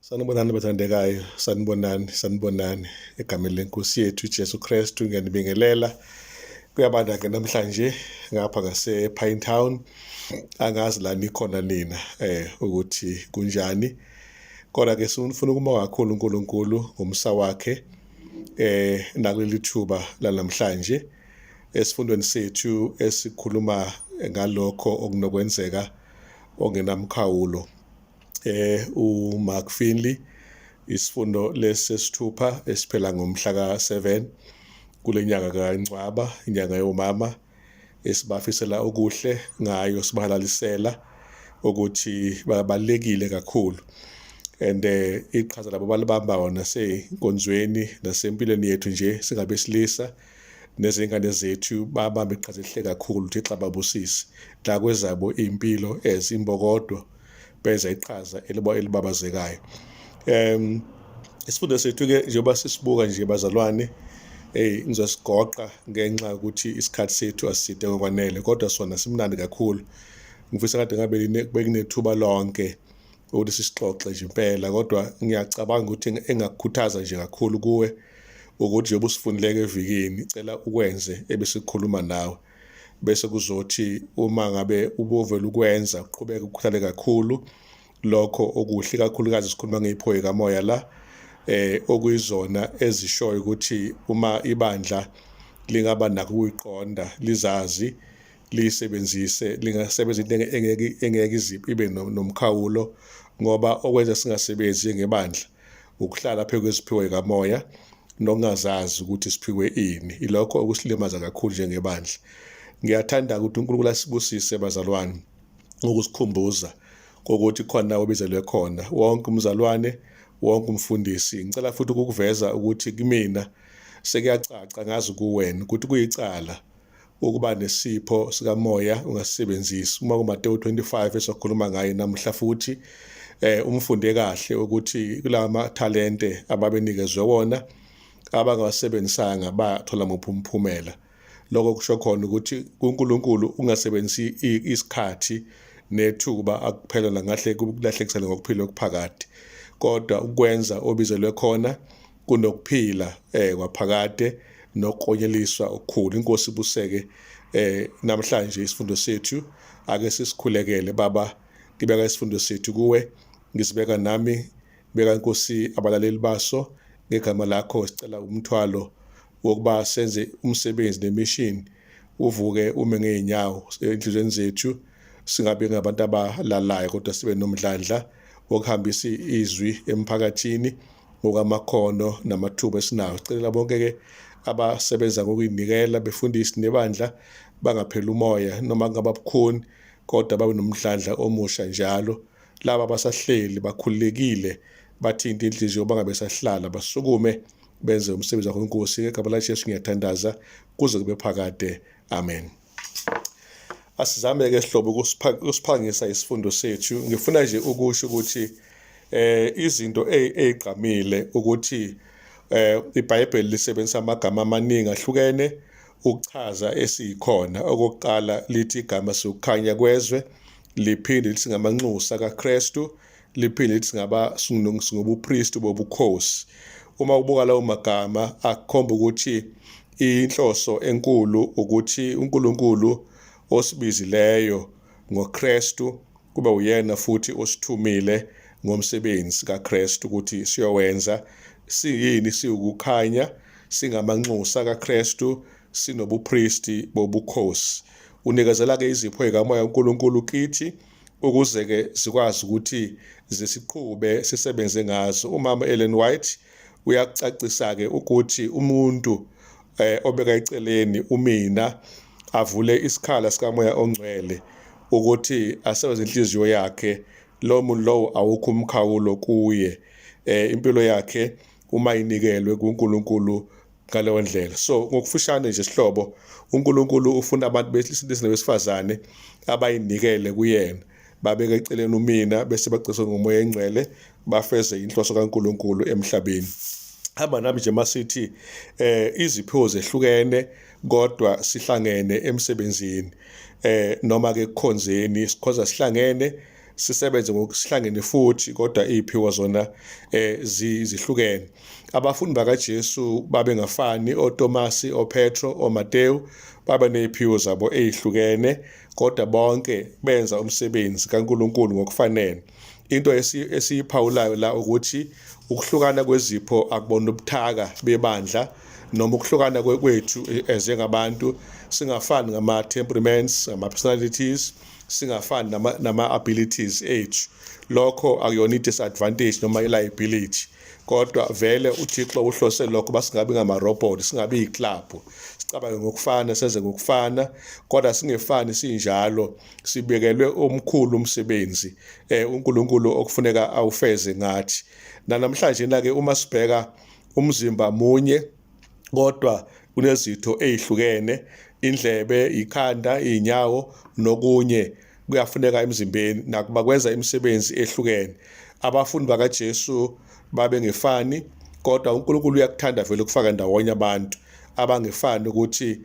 Sanibonani bathandekayo, sanibonani, sanibonani egameni lenkosi yethu uJesu Kristu ngiyanibingelela. Kuyabanda ke namhlanje ngapha ngase Pine Town. Angazi la nikhona nina ukuthi kunjani. Kodwa ke sifuna ukubonga kakhulu uNkulunkulu ngomsa wakhe nakuleli thuba lanamhlanje esifundweni sethu esikhuluma ngalokho okunokwenzeka ongenamkhawulo. uMark Finley isifundo lesesithupha esiphela ngomhla ka-7 kule nyanga kaNcwaba, inyanga yomama, esibafisela okuhle ngayo, sibahalalisela ukuthi babalulekile kakhulu and iqhaza labo balibambayo nasey'nkonzweni nasempilweni yethu nje singabesilisa nezingane zethu babambe iqhaza elihle kakhulu. Uthixo ababusise la kwezabo iy'mpilo as imbokodo, benza iqhaza elibabazekayo. Isifundo sethu-ke njengoba sisibuka nje bazalwane, hey, ngizosigoqa ngenxa yokuthi isikhathi sethu asiside ngokwanele, kodwa sona simnandi kakhulu. Ngifisa kade ngabe bekunethuba lonke ukuthi sisixoxe nje impela, kodwa ngiyacabanga ukuthi engakukhuthaza nje kakhulu kuwe ukuthi njengoba usifundileke evikini, cela ukwenze ebesikhuluma nawe, bese kuzothi uma ngabe ubuvele ukwenza uqhubeke ukhuthale kakhulu lokho okuhle, kakhulukazi sikhuluma ngey'phiwo kamoya la, okuyizona ezishoyo ukuthi uma ibandla lingaba nakho ukuyiqonda, lizazi, liyisebenzise, lingasebenza into engeke ibe nomkhawulo, ngoba okwenza singasebenzi njengebandla ukuhlala phezu kweziphiwo kamoya nokungazazi ukuthi siphiwe ini. Ilokho okusilimaza kakhulu njengebandla. Ngiyathanda ukuthi uNkulunkulu asibusise bazalwane ngokusikhumbuza kokuthi khona obizelwe khona wonke umzalwane, wonke umfundisi. Ngicela futhi ukukuveza ukuthi kimina sekuyacaca, ngazi kuwena ukuthi kuyicala ukuba nesipho sikamoya ungasisebenzisi. Uma kuMateyu 25 esokhuluma ngaye namuhla futhi, umfunde kahle ukuthi kulama talente ababenikezwe wona abangawasebenzisanga bathola muphi umphumela. Lokho kusho khona ukuthi kuNkulunkulu ungasebenzisi isikhathi nethuba akuphela ngahle kulahlekisele ngokuphila okuphakade, kodwa ukwenza obizelwe khona kunokuphila kwaphakade nokuklonyeliswa okukhulu. Inkosi ibuseke namhlanje isifundo sethu. Ake sisikhulekele. Baba, ngibeka isifundo sethu kuwe, ngisibeka nami, beka Inkosi abalaleli baso ngegama lakho. Sicela umthwalo wokuba senze umsebenzi nemishini uvuke ume ngey'nyawo enhliziyweni zethu, singabi ngabantu abalalayo kodwa sibe nomdlandla wokuhambisa izwi emphakathini ngokwamakhono namathuba esinawo. Sicelela bonke-ke abasebenza ngokuyinikela befundisi nebandla bangapheli umoya noma kungaba bukhuni, kodwa babe nomdlandla omusha njalo. Laba abasahleli bakhululekile, bathinte inhliziyo, bangabe sahlala, basukume benze umsebenzi wakho Nkosi. Ngegama laJesu ngiyathandaza kuze kube phakade, amen. Asizame-ke sihlobo ukusiphangisa isifundo sethu. Ngifuna nje ukusho ukuthi izinto ey'gqamile ukuthi iBhayibheli lisebenzisa amagama amaningi ahlukene ukuchaza esiyikhona. Okokuqala lithi igama siwukukhanya kwezwe, liphinde lithi singamanxusa kaKristu, liphinde lithi singobupristi bobukhosi. Uma ubuka lawo magama akukhomba ukuthi inhloso enkulu ukuthi uNkulunkulu osibizileyo ngoKristu kube uyena futhi osithumile ngomsebenzi kaKristu ukuthi siyowenza. Siyini? Siwukukhanya, singamanxusa kaKristu, sinobupristi bobukhosi. Unikezela-ke izipho zikamoya uNkulunkulu kithi ukuze-ke sikwazi ukuthi zisiqhube sisebenze ngazo. Umama Ellen White uyakucacisa-ke ukuthi umuntu obeka eceleni umina avule isikhala sikamoya ongcwele ukuthi asebenze inhliziyo yakhe, lo muntu lowo awukho umkhawulo kuye, impilo yakhe uma inikelwe kuNkulunkulu ngaleyo ndlela. So ngokufushane nje sihlobo, uNkulunkulu ufuna abantu besilisa nabesifazane abayinikele kuyena, babeke eceleni umina, bese bagciswe ngomoya engcwele, bafeze inhloso kaNkulunkulu emhlabeni. Hamba nami nje masithi iziphiwo zehlukene kodwa sihlangene emsebenzini, noma ke kukhonzeni sikhonza sihlangene. sisebenze ngokusihlangene futhi, kodwa iziphiwo zona zihlukene. Abafundi bakaJesu babengafani, oTomasi, oPetro, oMateyu babe neziphiwo zabo ezihlukene, kodwa bonke benza umsebenzi kaNkulunkulu ngokufanele. Into esiyiphawulayo la ukuthi ukuhlukana kwezipho akubona ubuthaka bebandla noma ukuhlukana kwethu njengabantu, singafani ngama-temperaments, ngama-personalities, singafani nama-abilities ethu. Lokho akuyona i-disadvantage noma i-liability, kodwa vele uThixo uhlose lokho, basingabi ngamarobhoti, singabi yiklabhu, sicabange ngokufana, senze ngokufana, kodwa singefani sinjalo. Sibekelwe omkhulu umsebenzi uNkulunkulu okufuneka awufeze ngathi. Namhlanje na ke uma sibheka umzimba munye kodwa kunezitho ezihlukene, indlebe, ikhanda, inyawo nokunye kuyafuneka emzimbeni, nakuba kwenza imisebenzi ehlukene. Abafundi bakaJesu babengefani, kodwa uNkulunkulu uyakuthanda vele ukufaka ndawonye abantu abangefani ukuthi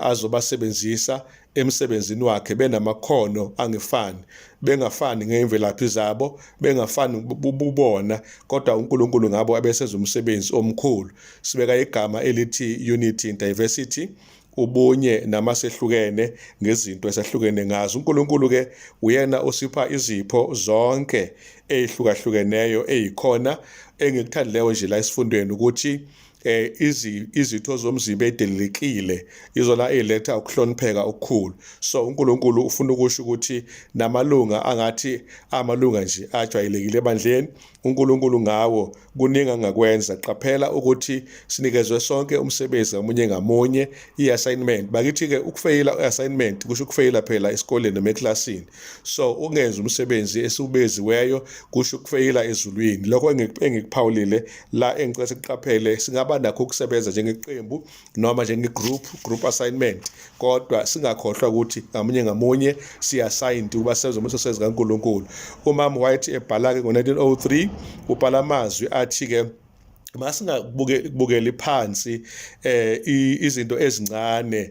azobasebenzisa emsebenzini wakhe benamakhono angefani, bengafani ngemvelaphi zabo, bengafani bubona, kodwa uNkulunkulu ngabo abesenza umsebenzi omkhulu. Sibeka igama elithi unity in diversity, ubunye namasehlukene ngezinto esahlukene ngazo. uNkulunkulu ke uyena osipha izipho zonke ezihlukahlukeneyo ezikhona. Engikuthandileyo nje la esifundweni ukuthi izitho zomzimba edelelekile izona eziletha ukuhlonipheka okukhulu. So uNkulunkulu ufuna ukusho ukuthi namalunga angathi amalunga nje ajwayelekile ebandleni, uNkulunkulu ngawo kuningi angakwenza. Qaphela ukuthi sinikezwe sonke umsebenzi ngamunye ngamunye, i-assignment. Bakithi-ke ukufeyila i-assignment kusho ukufeyila phela esikoleni noma eklasini. So ungenzi umsebenzi esiwubeziweyo kusho ukufeyila ezulwini. Lokho engikuphawulile la engicela sikuqaphele, singaba nakho ukusebenza njengeqembu noma njenge-group, group assignment, kodwa singakhohlwa ukuthi ngamunye ngamunye siya-assigned ukuba senze umsebenzi kaNkulunkulu. UMama White ebhala-ke ngo-1903 ubhala amazwi athi-ke masingabukeli phansi izinto ezincane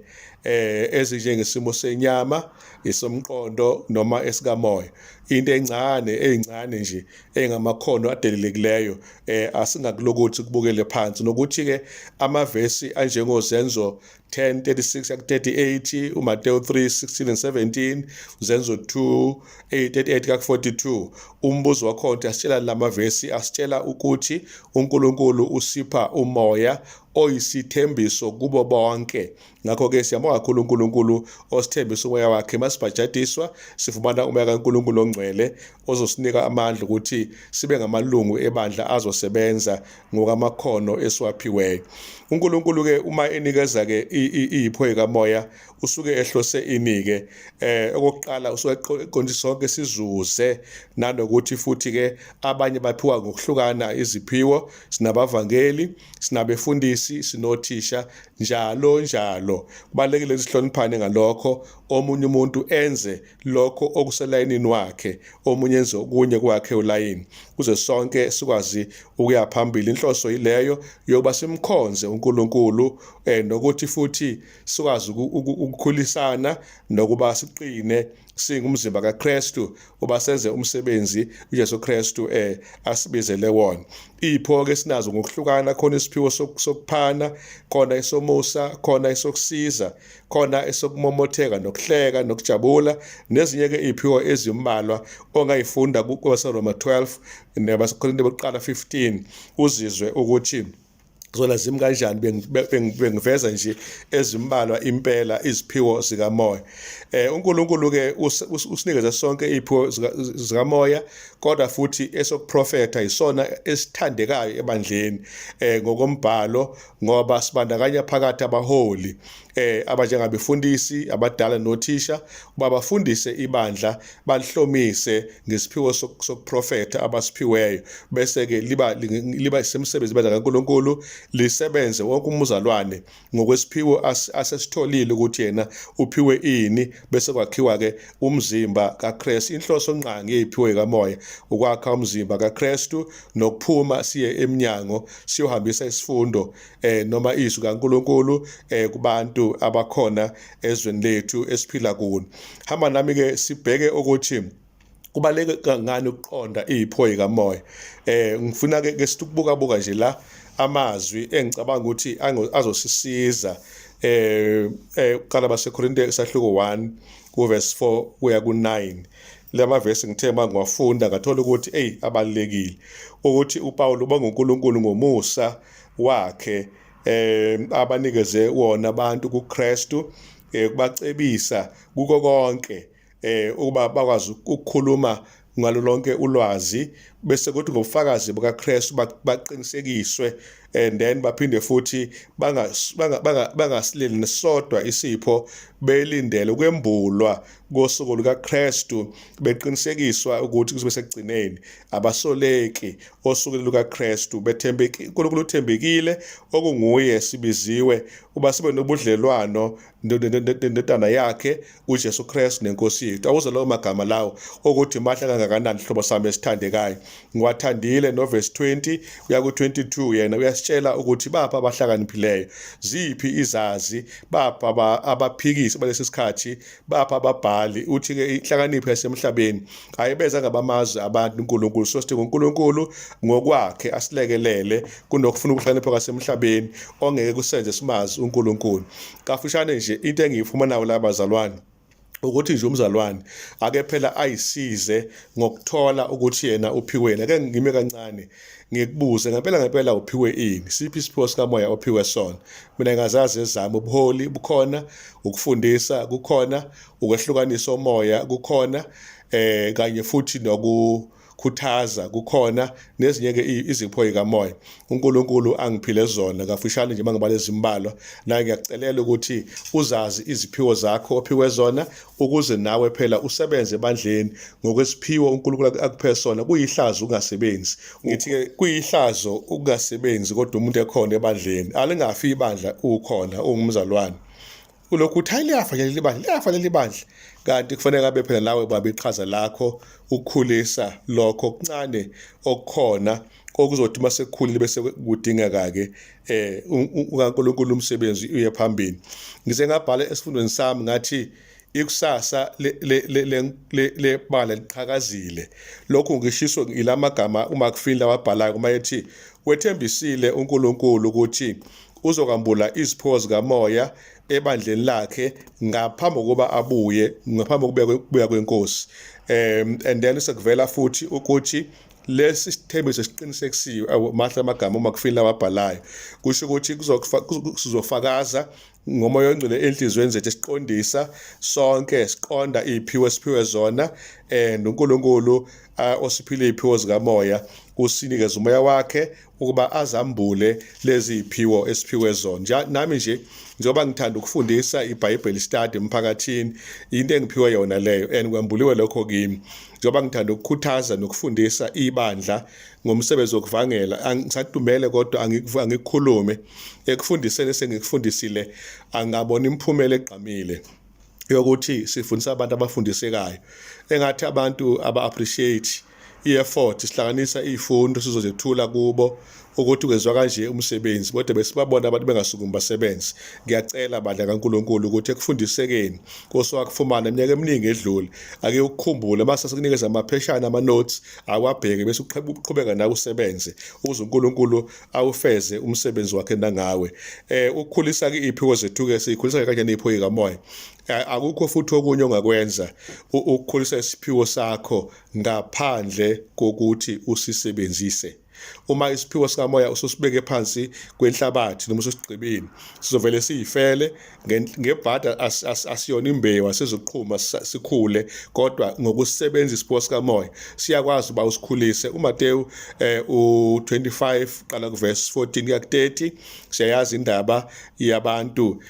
ezinjengesimo senyama, isomqondo noma esikamoya. Into encane ezincane nje engamakhono adelelekileyo asingakulokuthi kubukele phansi. Nokuthi ke amavesi anjengoZenzo 10:36 ku 38, uMateyu 3:16 and 17, uZenzo 2:38 ku 42. Umbuzo wakhona asitshela lamavesi, asitshela ukuthi uNkulunkulu usipha umoya oyisithembiso kubo bonke. Ngakho-ke siyabonga kakhulu uNkulunkulu osithembisa umoya wakhe. Masibhajadiswa sifumana umoya kaNkulunkulu ongcwele ozosinika amandla ukuthi sibe ngamalungu ebandla azosebenza ngokamakhono esiwaphiweyo. uNkulunkulu-ke uma enikeza-ke iyipho kamoya usuke ehlose inike okokuqala usuke eqondisa sonke sizuze, nanokuthi futhi-ke abanye baphiwa ngokuhlukana iziphiwo. Sinabavangeli, sinabefundisi, sinothisha, njalo njalo. Kubalulekile sihloniphane ngalokho, omunye umuntu enze lokho okuselayinini wakhe, omunye enze okunye kwakhe ulayini, kuze sonke sikwazi ukuya phambili. Inhloso yileyo yokuba simkhonze uNkulunkulu nokuthi futhi sikwazi ukukhulisana nokuba siqine singumzimba kaKristu, uba senze umsebenzi uJesu Kristu asibizele wona. Ipho ke sinazo ngokuhlukana, khona isiphiwo sokuphana, khona esomusa, khona esokusiza, khona esokumomotheka nokuhleka nokujabula, nezinye ke iziphiwo ezimbalwa ongayifunda kubaseRoma 12 nabaseKorinte bokuqala 15, uzizwe ukuthi zona zimi kanjani. Bengiveza nje ezimbalwa impela iziphiwo zikamoya. uNkulunkulu ke usinikeze sonke iziphiwo zikamoya, kodwa futhi esokuprofetha isona esithandekayo ebandleni ngokombhalo, ngoba sibandakanya phakathi abaholi abanjengabefundisi abadala nothisha, babafundise ibandla, balihlomise ngesiphiwo sokuprofetha abasiphiweyo, bese ke liba semsebenzi ibandla kaNkulunkulu, lisebenze wonke umuzalwane ngokwesiphiwo asesitholile ukuthi yena uphiwe ini, bese kwakhiwa ke umzimba kaKristu. Inhloso ngqangi yeziphiwo kamoya ukwakha umzimba kaKristu nokuphuma siye eminyango siyohambisa isifundo noma izwi kaNkulunkulu kubantu abakhona ezweni lethu esiphila kulo. Hamba nami ke sibheke ukuthi Kubaluleke kangani ukuqonda iy'pho yikamoya? Ngifuna ke ke sithi ukubuka nje la amazwi engicabanga ukuthi azosisiza kuqala baseKorinte isahluko 1 kuverse 4 kuya ku-9. Lama verse ngithe uma ngiwafunda ngathola ukuthi eyi abalulekile ukuthi uPawulu ubonga uNkulunkulu ngomusa wakhe abanikeze wona abantu kuKristu, kubacebisa kuko konke ukuba bakwazi ukukhuluma ngalo lonke ulwazi, bese kuthi ngobufakazi bukaKristu baqinisekiswe, and then baphinde futhi bangasileli nesodwa isipho, belindele ukwembulwa kosuku lukaKristu, beqinisekiswa ukuthi kuzobe sekugcineni abasoleki osukwini lukaKristu, bethembekile. uNkulunkulu uthembekile, okunguye sibiziwe uba sibe nobudlelwano nendodana yakhe uJesu Kristu nenkosi yethu. Awuze lawo magama lawo okuthi mahle kangakanani, hlobo sami esithandekayo. Ngiwathandile. Novesi 20 uya ku-22 yena uyasitshela ukuthi bapha abahlakaniphileyo, ziphi izazi, bapha abaphikisi balesi sikhathi, bapha ababhali. Uthi-ke inhlakanipho yasemhlabeni ayibeza ngabamazi abantu uNkulunkulu. So sidinga uNkulunkulu ngokwakhe asilekelele kunokufuna ukuhlakanipha kwasemhlabeni ongeke kusenze simazi uNkulunkulu. Kafushane nje, into engiyifumanayo la bazalwane ukuthi nje umzalwane ake phela ayisize ngokuthola ukuthi yena uphiweni. Ake ngime kancane ngikubuze, ngempela ngempela uphiwe ini? Siphi isiphiwo sikamoya ophiwe sona? Mina ngazazi ezami: ubuholi bukhona, ukufundisa kukhona, ukwehlukanisa omoya kukhona, kanye futhi nokukhuthaza kukhona, nezinye ke izipho zikamoya uNkulunkulu angiphile zona. Kafushane nje mangibala ezimbalwa la, ngiyakucelela ukuthi uzazi iziphiwo zakho ophiwe zona ukuze nawe phela usebenze ebandleni ngokwesiphiwo uNkulunkulu akuphe sona. Kuyihlazo ukungasebenzi. Ngithi-ke kuyihlazo ukungasebenzi kodwa umuntu ekhona ebandleni. Alingafi ibandla ukhona ungumzalwane. Ulokhu uthi hayi, liyafa leli bandla, liyafa leli bandla, kanti kufanele abe phela nawe baba iqhaza lakho ukukhulisa lokho okuncane okukhona, okuzothi uma sekukhulile bese kudingeka-ke ukaNkulunkulu umsebenzi uye phambili. Ngize ngabhala esifundweni sami ngathi ikusasa lebala liqhakazile. Lokhu ngishiso ilamagama uMark Finley awabhalayo uma ethi wethembisile uNkulunkulu ukuthi uzokwambula iziphiwo zikamoya ebandleni lakhe ngaphambi kokuba abuye, ngaphambi kokubuya kwenkosi. And then sekuvela futhi ukuthi lesi sithembiso siqinisekisiwe. Mahle amagama uMark Finley awabhalayo. Kusho ukuthi sizofakaza ngomoya ongcwele enhliziyweni zethu, esiqondisa sonke, siqonda iy'phiwo esiphiwe zona, and uNkulunkulu osiphile iy'phiwo zikamoya usinikeza umoya wakhe ukuba azambule lezi ziphiwo esiphiwe zona. Nami nje njengoba ngithanda ukufundisa iBhayibheli study emphakathini, into engiphiwe yona leyo and kwambuliwe lokho kimi. Njengoba ngithanda ukukhuthaza nokufundisa ibandla ngomsebenzi wokuvangela, angisadumele kodwa angikukhulume ekufundiseni esengikufundisile, angabona imiphumela egqamile yokuthi sifundisa abantu abafundisekayo. Engathi abantu aba-appreciate i-effort sihlanganisa iy'fundo sizozethula kubo ukuthi kwenziwa kanje umsebenzi, kodwa besibabona abantu bengasukumi basebenze. Ngiyacela bandla kaNkulunkulu ukuthi ekufundisekeni osowakufumana iminyaka eminingi edlule, ake ukukhumbule mase sikunikeza amapheshana, ama-notes, awabheke bese uqhubeka nawe usebenze ukuze uNkulunkulu awufeze umsebenzi wakhe nangawe. Ukukhulisa-ke iy'phiwo zethu-ke, siyikhulisa kanjani iy'phiwo zikamoya? Akukho futhi okunye ongakwenza ukukhulisa isiphiwo sakho ngaphandle kokuthi usisebenzise. Uma isiphiwo sikamoya ususibeke phansi kwenhlabathi noma ususigqibile, sizovele siyifele ngebhada. Asiyona imbewu, asizuqhuma sikhule, kodwa ngokusebenzisa isiphiwo sikamoya siyakwazi uba usikhulise. uMateyu u25 qala kuverse 14 kuya ku30, siyayazi indaba yabantu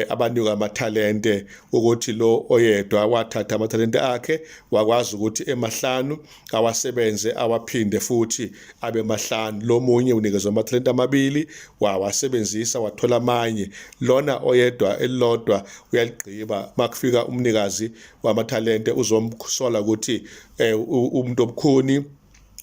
abanikwa amathalente, ukuthi lo oyedwa wathatha amathalente akhe wakwazi ukuthi emahlanu awasebenze awaphinde futhi abe mahlanu. Lo munye unikezwe amathalente amabili, wawasebenzisa wathola amanye. Lona oyedwa elilodwa uyaligqiba. Makufika umnikazi wamathalente uzomsola ukuthi umuntu obukhuni.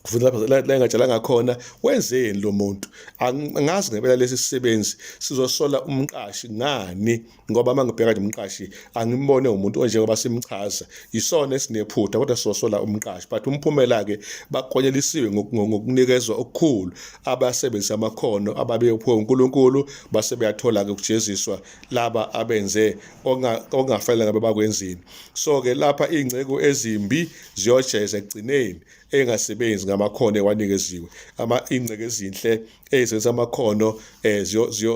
Futhi lapho la engatshelanga khona wenzeni lo muntu. Angazi ngempela lesi sisebenzi sizosola umqashi ngani, ngoba uma ngibheka nje umqashi angimbone umuntu onjengoba simchaza, yisona esinephutha, kodwa sizosola umqashi. But umphumela-ke baklonyelisiwe ngokunikezwa okukhulu, abasebenzisa amakhono ababewuphiwe uNkulunkulu, base beyathola-ke ukujeziswa laba abenze okungafanele ngabe bakwenzile. So-ke lapha iy'nceku ezimbi ziyojeza ekugcineni engasebenzi ngamakhono ewanikeziwe. Ama ingceke ezinhle ezisenza amakhono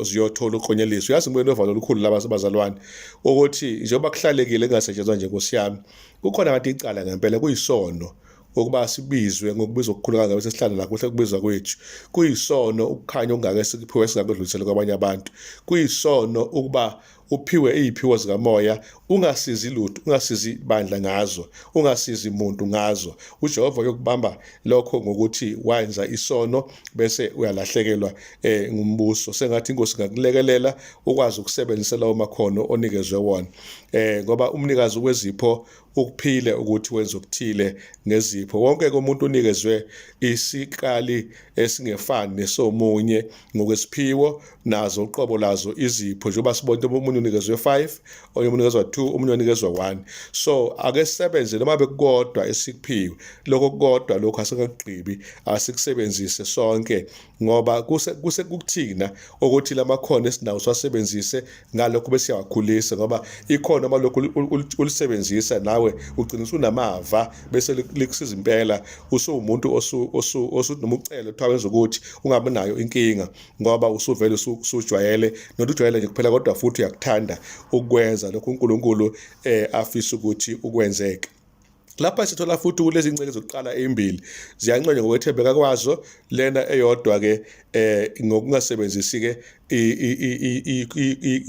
ziyothola uklonyeliswa. Uyazi ngibuye novalo olukhulu laba bazalwane ukuthi njengoba kuhlalekile kungasetshenzwa nje, Nkosi yami, kukhona ngathi icala ngempela kuyisono ukuba sibizwe ngokubizwa okukhulu kangaka bese sihlala nakho kuhle kubizwa kwethu. Kuyisono ukukhanya okungaka esikuphiwe singakudluliseli kwabanye abantu. Kuyisono ukuba uphiwe iziphiwo zikamoya ungasizi lutho, ungasizi bandla ngazo, ungasizi muntu ngazo. UJehova uyokubamba lokho ngokuthi wenza isono bese uyalahlekelwa ngumbuso. Sengathi inkosi ingakulekelela ukwazi ukusebenzisa lawo makhono onikezwe wona, ngoba umnikazi wezipho ukuphile ukuthi wenze okuthile ngezipho. Wonke ke umuntu unikezwe isikali esingefani nesomunye ngokwesiphiwo nazo uqobo lazo izipho, njengoba sibona omunye unikezwe 5, omunye unikezwa 2, omunye unikezwa 1. So ake sisebenze noma bekukodwa esikuphiwe, lokho kukodwa lokho asikakugqibi, asikusebenzise sonke, ngoba kuse kukuthina ukuthi lamakhono esinawo siwasebenzise ngalokho bese siyawakhulisa, ngoba ikhono uma lokhu ulisebenzisa nawe ugcina usunamava bese likusiza impela, usuwumuntu osuthi noma ucele kuthiwa wenza ukuthi ungabi nayo inkinga, ngoba usuvele usujwayele, not ujwayele nje kuphela kodwa futhi uyakuthanda ukwenza lokho uNkulunkulu afisa ukuthi ukwenzeke. Lapha sithola futhi kulezi nceke zokuqala ezimbili ziyanconywa ngokwethembeka kwazo, lena eyodwa ke ngokungasebenzisi ke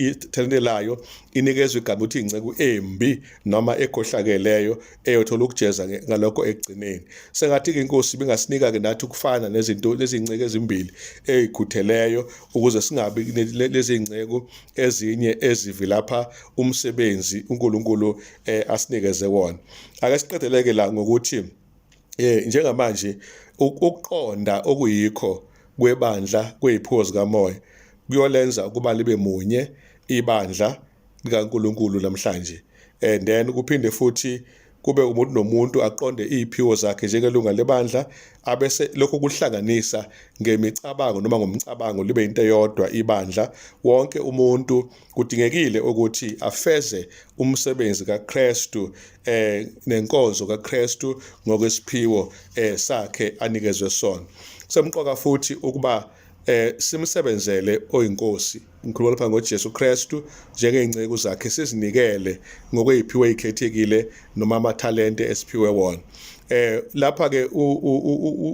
ithalente layo inikezwe igama ukuthi inceku embi noma ekhohlakeleyo eyothola ukujeza ngalokho ekugcineni. Sengathi ke inkosi ibingasinika ke nathi ukufana nezinto lezinceke ezimbili ezikhutheleyo, ukuze singabi lezi nceku ezinye ezivilapha umsebenzi uNkulunkulu asinikeze wona. Ake siqedeleke la ngokuthi njengamanje ukuqonda okuyikho kwebandla kweziphiwo zikamoya kuyolenza ukuba libe munye ibandla likaNkulunkulu namhlanje, and then kuphinde futhi kube umuntu nomuntu aqonde iziphiwo zakhe njengelunga lebandla, abese lokho kuhlanganisa ngemicabango noma ngomcabango libe into eyodwa ibandla. Wonke umuntu kudingekile ukuthi afeze umsebenzi kaKristu nenkonzo kaKristu ngokwesiphiwo sakhe anikezwe sona. Kusemqoka futhi ukuba simsebenzele oyinkosi, ngikhuluma lapha ngoJesu Kristu, njengey'nceku zakhe sizinikele ngokwey'phiwo ey'khethekile noma amathalente esiphiwe wona. Lapha ke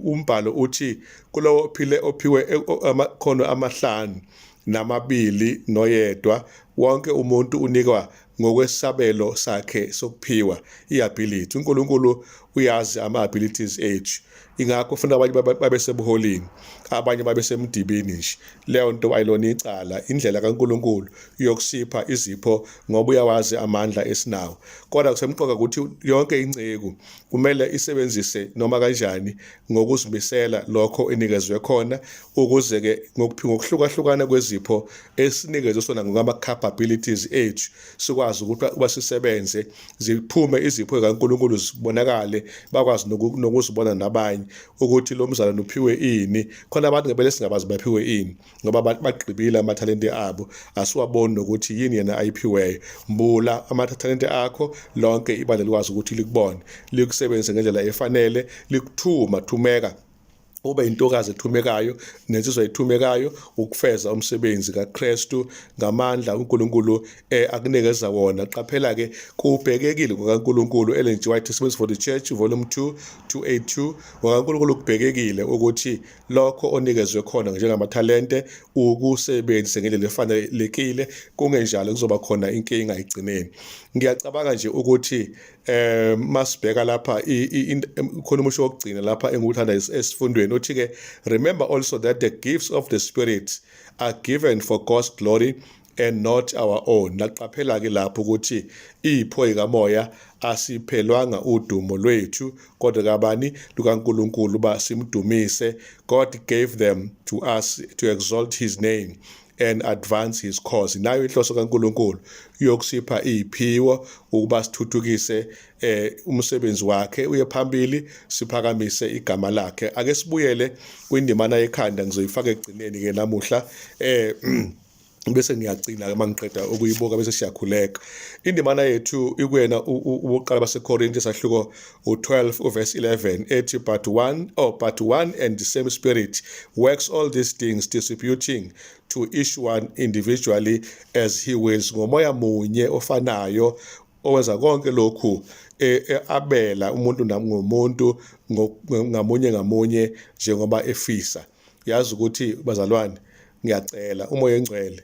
umbhalo uthi kulowo ophile ophiwe amakhono amahlanu namabili noyedwa, wonke umuntu unikwa ngokwesabelo sakhe sokuphiwa, i-ability. uNkulunkulu uyazi ama-abilities ethu, ingakho ufuna abanye babe sebuholini, abanye babe semdibini nje. Leyo nto ayilona icala, indlela kaNkulunkulu yokusipha izipho, ngoba uyawazi amandla esinawo. Kodwa kusemqoka ukuthi yonke inceku kumele isebenzise noma kanjani ngokuzimisela lokho enikezwe khona, ukuze-ke ngokuhlukahlukana kwezipho esinikezwe sona ngokwama-capabilities ethu sikwazi ukuthi uba sisebenze, ziphume izipho zikaNkulunkulu zibonakale, bakwazi nokuzibona nabanye ukuthi lo mzalwane uphiwe ini. Khona abantu ngempela esingabazi baphiwe ini, ngoba bagqibile amathalente abo, asiwaboni nokuthi yini yena ayiphiweyo. Mbula amathalente akho, lonke ibandla likwazi ukuthi likubone, likusebenzise ngendlela efanele, likuthuma thumeka ube intokazi ethumekayo nensizwa ethumekayo ukufeza umsebenzi kaKristu ngamandla uNkulunkulu akunikeza wona. Qaphela ke kubhekekile ngokaNkulunkulu, Ellen G. White Testimonies for the Church Volume 2 282, ngokaNkulunkulu kubhekekile ukuthi lokho onikezwe khona njengamathalente ukusebenzise ngendlela efanelekile, kungenjalo kuzoba khona inkinga ekugcineni. Ngiyacabanga nje ukuthi masibheka lapha khona umusho wokugcina lapha engiwuthanda esifundweni uthi ke, "Remember also that the gifts of the Spirit are given for God's glory and not our own. Laqaphela ke lapho ukuthi ipho ikamoya asiphelwanga udumo lwethu kodwa kabani lukaNkuluNkulu ba simdumise. God gave them to us to exalt his name and advance his cause. Nayo inhloso kaNkuluNkulu yokusipha iziphiwo ukuba sithuthukise umsebenzi wakhe uye phambili, siphakamise igama lakhe. Ake sibuyele kwindimana yekhanda, ngizoyifaka ekugcineni ke namuhla, bese ngiyagcina ke mangiqeda ukuyibuka, bese siyakhuleka. Indimana yethu ikuyena ubuqala baseKorinte sahluko u12 uverse 11 ethi, But one and the same Spirit works all these things, distributing to each one individually as he wills." Ngomoya munye ofanayo owenza konke lokhu, abela umuntu ngomuntu ngamunye ngamunye njengoba efisa. Yazi ukuthi bazalwane, ngiyacela, uMoya oNgcwele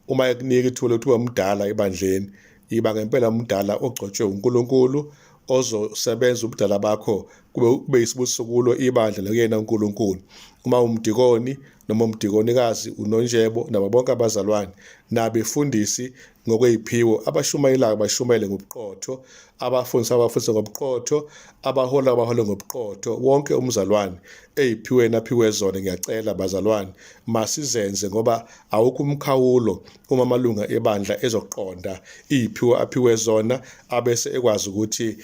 uma ekunika ithuba lokuthi ube umdala ebandleni, yiba ngempela umdala ogcotshwe uNkulunkulu ozosebenza ubudala bakho kube isibusiso kulo ibandla nakuyena uNkulunkulu. Uma umdikoni noma umdikonikazi, unonjebo nabo bonke abazalwane nabefundisi ngokweyiphiwo, abashumayelayo bashumayele ngobuqotho, abafundisa abafundise ngobuqotho, abahola abahole ngobuqotho. Wonke umzalwane eyiphiweni aphiwe zona, ngiyacela bazalwane, masizenze, ngoba awukho umkhawulo uma amalunga ebandla ezoqonda iyiphiwo aphiwe zona abese ekwazi ukuthi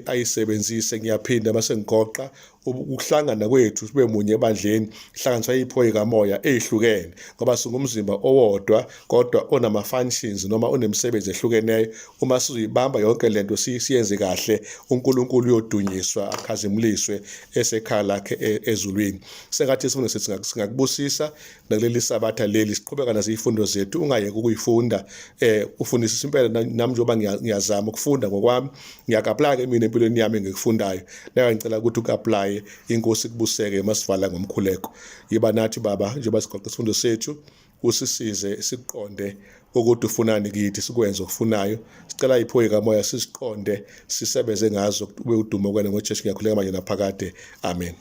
ayisebenzise. Ngiyaphinda mase ngigoqa, ukuhlangana kwethu sibe munye ebandleni hlanganiswa iy'phiwo yikamoya ey'hlukene, ngoba singumzimba owodwa kodwa onama-functions noma onemisebenzi ehlukeneyo. Uma sizoyibamba yonke lento siyenze kahle, uNkulunkulu uyodunyiswa akhazimuliswe esekhaya lakhe ezulwini. Sengathi isifundo sethu singakubusisa nakuleli sabatha leli. Siqhubeka nazo izifundo zethu, ungayeki ukuyifunda, ufundisisa impela. Nami njengoba ngiyazama ukufunda ngokwami, ngiyaku-apply ke mina empilweni yami engikufundayo, nawe ngicela ukuthi uku-applye. INkosi kubuseke. Masivala ngomkhuleko. Yiba nathi Baba njengoba sigoqa isifundo sethu, usisize siqonde ukuthi ufunani kithi, sikwenze okufunayo. Sicela iphiwo kamoya sisiqonde, sisebenze ngazo, kube udumo kwena ngoJesu. Ngiyakhuleka manje naphakade, amen.